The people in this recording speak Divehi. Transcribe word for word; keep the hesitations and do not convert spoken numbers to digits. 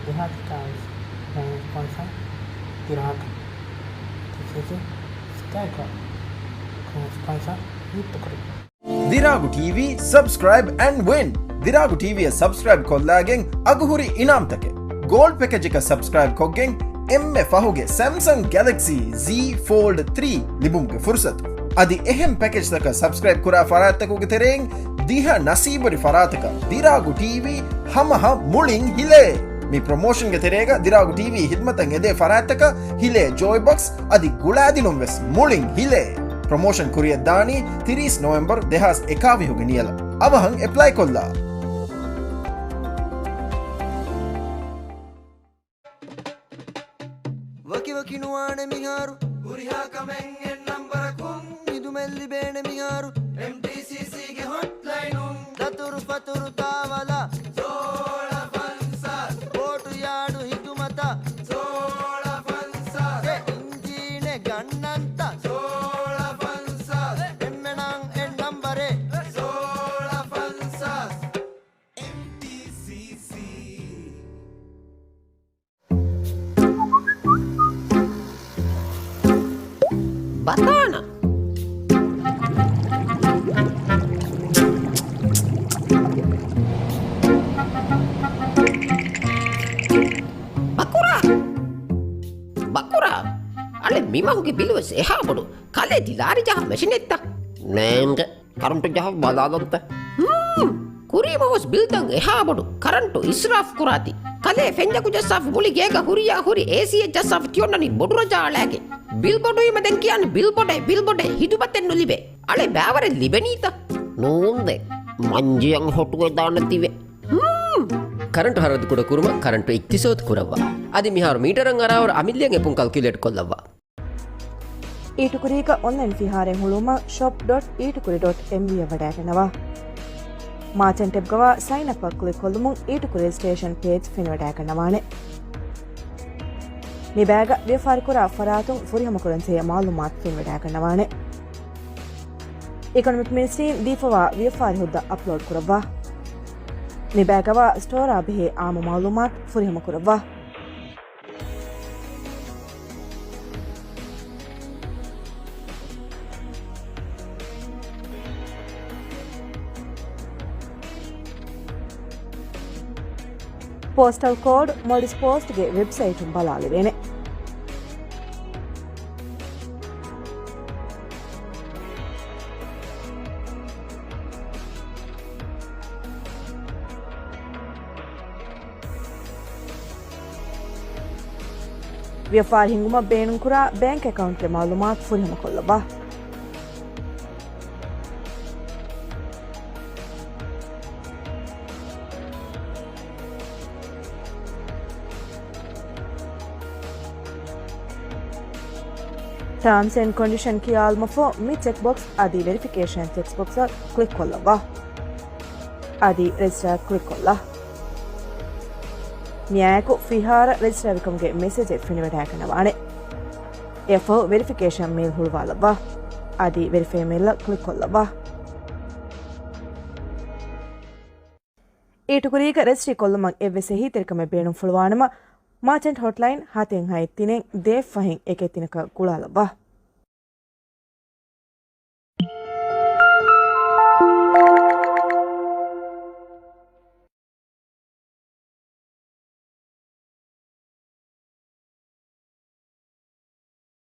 ދިހަ ދިތާވެސް ބައިން ސްޕޮންސަރ ދިރާގު ޓީވީ ސްކައިކޮ ކޮން ސްޕޮންސަރ ހިއްތުކުރި. ދިރާގު ޓީވީ ސަބްސްކްރައިބް އެންޑް ވިން. ދިރާގު ޓީވީއަށް ސަބްސްކްރައިބް ކޮށްލާގެން އަގުހުރި އިނާމްތަކެއް. ގޯލްޑް ޕެކޭޖަކަށް ސަބްސްކްރައިބް ކޮށްގެން އެންމެ ފަހުގެ ސެމްސަން ގެލެކްސީ ޒީ ފޯލްޑް ތްރީ ލިބުމުގެ ފުރުސަތު. އަދި އެހެން ޕެކޭޖްތަކަށް ސަބްސްކްރައިބް ކުރާ ފަރާތްތަކުގެ ތެރެއިން ދިހަ ނަސީބުވެރި ފަރާތަކަށް ދިރާގު ޓީވީ ހަމަހަ މުޅިން ހިލޭ. މި ޕްރޮމޯޝަންގެ ތެރޭގަ ދިރާގު ޓީވީ ހިދުމަތަށް އެދޭ ފަރާތްތަކަށް ހިލޭ ޖޯއި ބޮކްސް އަދި ގުޅާދިނުން ވެސް މުޅިން ހިލޭ. ޕްރޮމޯޝަން ކުރިއަށް ދާނީ ތިރީސް ނޮވެމްބަރު ދެހާސް އެކާވީހުގެ ނިޔަލަށް. އަވަހަށް އެޕްލައި ކޮށްލާ. ވަކިވަކި ނުވާނެ މިހާރު ހުރިހާ ކަމެއް އެއް ނަންބަރަކުން. ހިދުމަތް ލިބޭނެ މިހާރު އެމްޓީސީސީގެ ހޮޓްލައިނުން. ދަތުރު ފަތުރު ތާވަލާ ސޯޅަ ފަންސާސް. ބޯޓު ޔާޑު ހިދުމަތަށް ސޯޅަ ފަންސާސް. އެ އިންޖީނެއް ގަންނަންތަ ސޯޅަ ފަންސާސް. އެންމެނަށް އެއް ނަންބަރެއް ސޯޅަ ފަންސާސް. އެމްޓީސީސީ. ބަތާނަ. ބަކުރާ. ބަކުރާ. އަޅެ މި މަހުގެ ބިލުވެސް އެހާ ބޮޑު. ކަލޭ ތި ލާރި ޖަހާ މެޝިނެއްތަ؟ ނޭނގެ. ކަރަންޓު ޖަހަ ބަލާލަންތަ؟ ހުން. ކުރީމަ ވެސް ބިލްތައް އެހާ ބޮޑު. ކަރަންޓު އިސްރާފް ކުރާތި. ކަލޭ ފެންޖަކު ޖައްސާފަ މުޅި ގޭގަ ހުރިޔާ ހުރި އޭސީއެއް ޖައްސާފަ ތިއޮންނަނީ ބޮޑު ރަޖާ އަޅާގެ. ބިލް ބޮޑުވީމަ ދެން ކިޔާނެ ބިލް ބޮޑޭ، ބިލް ބޮޑޭ، ހިދުމަތެއް ނުލިބޭ. އަޅެ ބައިވަރެއް ލިބެނީތަ؟ ނޫންދޭ. މަންޖެއަށް ހޮޓުވެދާނެތީވެ. ހުން. ކަރަންޓު ހަރަދު ކުޑަ ކުރުމަށް ކަރަންޓު އިއްތިސޯދު ކުރައްވާ. އަދި މިހާރު މީޓަރަށް އަރާވަރު އަމިއްލައަށް އެޕުން ކަލްކިއުލޭޓް ކޮށްލައްވާ. އީޓުކުރީގަ އޮންލައިން ފިހާރައެއް ހުޅުވުމަށް ޝޮޕް ޑޮޓް އީޓުކުރި ޑޮޓް އެމްވީއަށް ވަޑައިގަންނަވާ. މާޗަންޓް ޓެބްގަވާ ސައިން އަޕަށް ކްލިކް ކޮށްލުމުން އީޓުކުރި ރެޖިސްޓްރޭޝަން ޕޭޖް ފެނިވަޑައިގަންނަވާނެ. މި ބައިގަ ވިޔަފާރިކުރާ ފަރާތުން ފުރިހަމަކުރަންޖެހޭ މައުލޫމާތު ފެނިވަޑައިގަންނަވާނެ. އިކޮނޮމިކް މިނިސްޓްރީން ދީފަވާ ވިޔަފާރި ހުއްދަ އަޕްލޯޑް ކުރައްވާ. މި ބައިގަވާ ސްޓޯރާ ބެހޭ އާއްމު މައުލޫމާތު ފުރިހަމަކުރައްވާ. ޕޯސްޓަލް ކޯޑް މޮލްޑިވްސް ޕޯސްޓްގެ ވެބްސައިޓުން ބަލާލެވޭނެ. ވިޔަފާރި ހިންގުމަށް ބޭނުންކުރާ ބޭންކް އެކައުންޓްގެ މައުލޫމާތު ފުރިހަމަކޮށްލައްވާ. ޓާމްސް އެންޑް ކޮންޑިޝަން ކިޔާލުމަށްފަހު މި ޗެކްބޮކްސް އަދި ވެރިފިކޭޝަން ޗެކްބޮކްސްއަށް ކްލިކް ކޮށްލައްވާ. އަދި ރެޖިސްޓާ ކްލިކް ކޮށްލާ. މިއާއެކު ފިހާރަ ރެޖިސްޓާވިކަމުގެ މެސެޖެއް ފެނިވަޑައިގަންނަވާނެ. އެއަށްފަހު ވެރިފިކޭޝަން މެއިލް ހުޅުވާލައްވާ. އަދި ވެރިފައި މެއިލްއަށް ކްލިކް ކޮށްލައްވާ. އީޓުކުރީގަ ރަޖިސްޓްރީ ކޮށްލުމަށް އެއްވެސް އެހީތެރިކަމެއް ބޭނުންފުޅުވާނަމަ، މާޗަންޓް ހޮޓްލައިން ހަތެއް ހައެއް ތިނެއް ދޭއް ފަހެއް އެކެއް ތިނަކަށް ގުޅާލައްވާ.